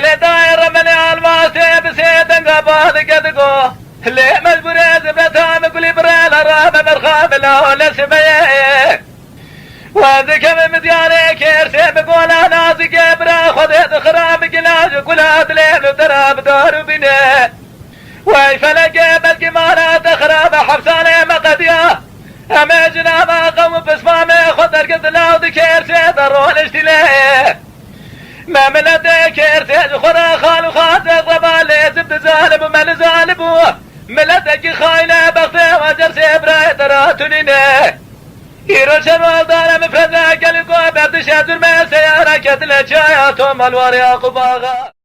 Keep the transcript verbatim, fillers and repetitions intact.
Lê dayê remenê almastê bi sê denga badike digo. Lê mecbûrê zibreta min gulî birê la rabe berxa min la hole sibeyê. Wendikeve min diyarê kêrsê bi gola nazike bira Xwedê dixira bi gila ji kula dilê li te ra bi dar û bîne. Wey felekê belkî mala te xirabe hefsanê me qediya. Em ê ji nava qewm û pismamê xwe dergir di law di kêrsê de roniştîne. Me miletê kêrsê ji xwe re xal û xazê xwe ba lêzim dizanibû me nizanibû. Miletekî xayne bextê we cersê birayê te ra tunîne. Îro şer û eldar e min fredre gelî ku berdişe zurmê seyara ketine çaya Tom Alwar Yakup Axa.